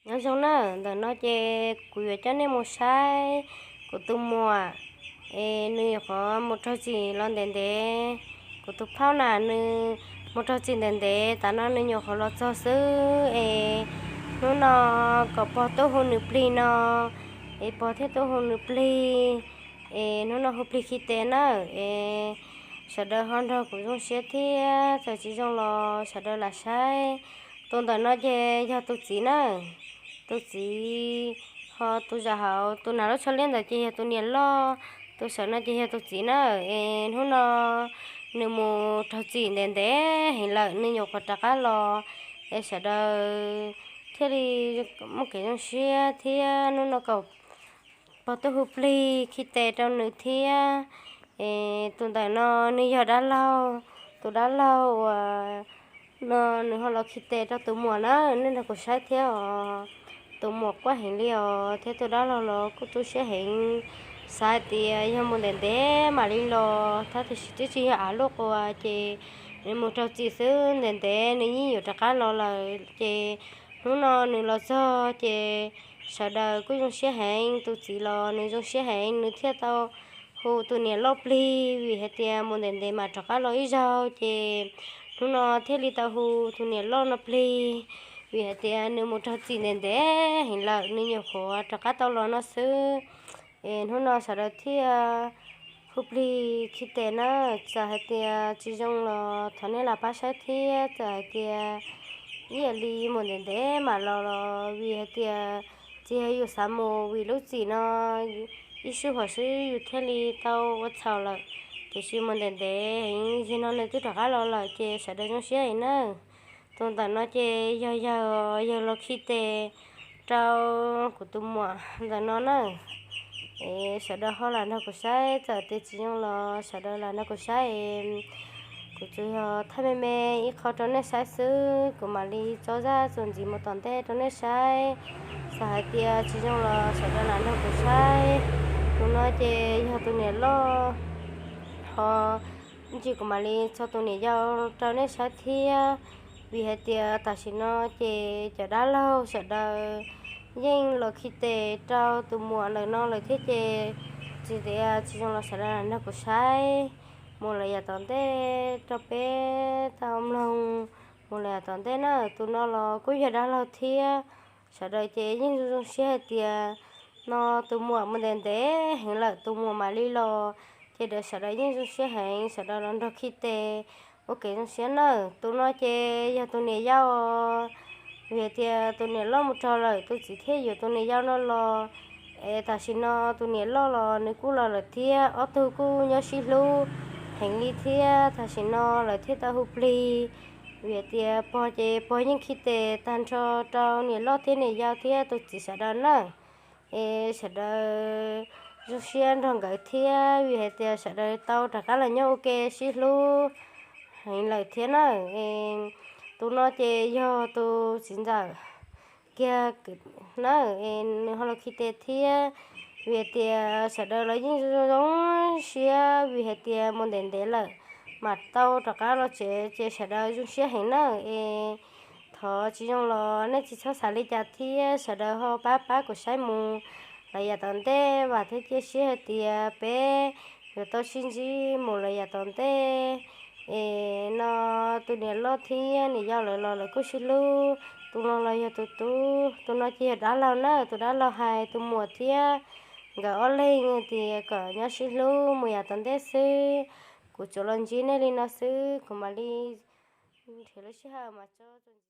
Nyob zoo na, ntawm no ces kuv yuav coj nej mus saib kuv tus muam, es nws nyuam qhuav mus raug txim los ntev ntev. Kuv tus phauj na nws mus raug txim ntev ntev, tav no nws nyuam qhuav los txog xwb es hnub no kom pog tuaj hu nws plig no, es pog thiaj tuaj hu nws plig, es hnub no hu plig khi tes na, es sawv daws ho nrog kuv zoo siab thiab, txawm tsis zoo los sawv daws lam saib. Tus ntawm no ces yog tus txiv na, tus txiv, ho tus zaum hauv tus hnav lub tsho liab ntawd ces yog tus niam loj, tus saum no ces yog tus txiv na. Es hnub no nws mus raug txim ntev ntev heev lawm, nws nyuam qhuav rov qab los, es sawv daws thiaj li muaj kev zoo siab thiab. Hnub no kom pog tuaj hu plig khi tes rau nws thiab. Es tus ntawm no nws yog dab laug, tus dab laug uas no nws ho los khi tes rau tus muam na, nej nrog kuv saib thiab os. Tus muam quaj heev li os, thiab tus dab laug los kuj tu siab heev, xav hais tias yog mus ntev ntev mam li los, tab tiam sis twb tsis yog av luaj quas ces nws mus raug txim xwb, ntev ntev nws yeej yuav rov qab los lawm. Ces hnub no nws los txog ces sawv daws kuj zoo siab heev, tus txiv los nws zoo siab heev, nws thiaj tau hu tus niam loj plig, vim hais tias mus ntev ntev mam rov qab los ib zaug, ces hnub no thiaj li tau hu tus niam loj no plig, vim hais tias nws mus raug txim ntev ntev heev lawm, nws nyuam qhuav rov qab tau los no xwb. Es hnub no sawv daws thiaj hu plig khi tes na, txawm hais tias tsis zoo los thov nej lam pab saib thiab, txawm hais tias ib yam li mus ntev ntev mam los los vim hais tias tsis yog yus xav mus, vim lub txim no ib sub hom swb yus thiaj li tau ua txhaum lawm, tiam sis mus ntev ntev heev, yog no nws twb rov qab los lawm ces sawv daws zoo siab heev na. Tus ntawm no ces yog yawg, yawg los khi tes rau kuv tus muam ntawm no na. Es sawv daws ho lam nrog kuv saib, txawm tias tsis zoo los sawv daws lam nrog kuv saib. Kuv tsuas yog thaij me me ib qho rau nej saib xwb, kuv mam li tso zaj txuas ntxiv mus tom ntej rau nej saib. Txawm hais tias tsis zoo los sawv daws lam nrog kuv saib. Tus no ces yog tus niam loj, ho ib ntsis kuv mam li tso tus niam yau rau nej saib thiab. Vim hais tias tam sim no ces cov dab laug sawv daws yeej los khi tes rau tus muam ntawm no lawm thiab ces tsis tias tsis zoo los sawv daws lam nrog kuv saib mus lawm yav tom ntej rau peb tau mloog mus lawm yav tom ntej na. Tus no los kuj yog dab laug thiab, sawv daws ces yeej zoo zoo siab hais tias no tus muam mus ntev ntev heev lawm tus muam mam li los, ces sawv daws yeej zoo siab heev, sawv daws los nrog khi tes ua kev zoo siab na. Tus no ces yog tus niam yau, vim hais tias tus niam loj mus raug lawm, tus txiv thiaj yuav tus niam yau no los. Es tam sim no tus niam loj los nws kuj los lawm thiab, ob tug kuj nyob sib hlub heev li thiab, tam sim no lawv thiaj tau hu plig. Vim hais tias pog ces pog yeej khi tes tag nrho rau niam loj thiab niam yau thiab tus txiv sawv daws na. Es sawv daws zoo siab nrog nkawd thiab, vim hais tias sawv daws tau rov qab los nyob ua ke sib hlub heev lawm thiab na. Es tus no ces yog tus txiv ntxawm kiag na, es nws ho los khi tes thiab. Vim hais tias sawv daws los yeej zoo zoo siab, vim hais tias mus ntev ntev lawm mam tau rov qab los tsev, ces sawv daws zoo siab heev na. Es thov tsis zoo los nej tsis txhob xav li cas thiab, sawv daws ho pab pab kuv saib mus lawm yav tom ntej, vam thiab cia siab hais tias peb yuav tau sib ntsib mus lawm yav tom ntej. Es no tus niam loj thiab niam yau lawv los lawv kuj sib hlub. Tus no los yog tus tub, tus no ces yog dab laug na, tus dab laug hais tus muam thiab nkawd ob leeg tias kom nyob sib hlub mus yav tom ntej xwb. Kuv tsuas los ntsib nej li no xwb, kuv mam li nrhiav lub sij hawm mas tso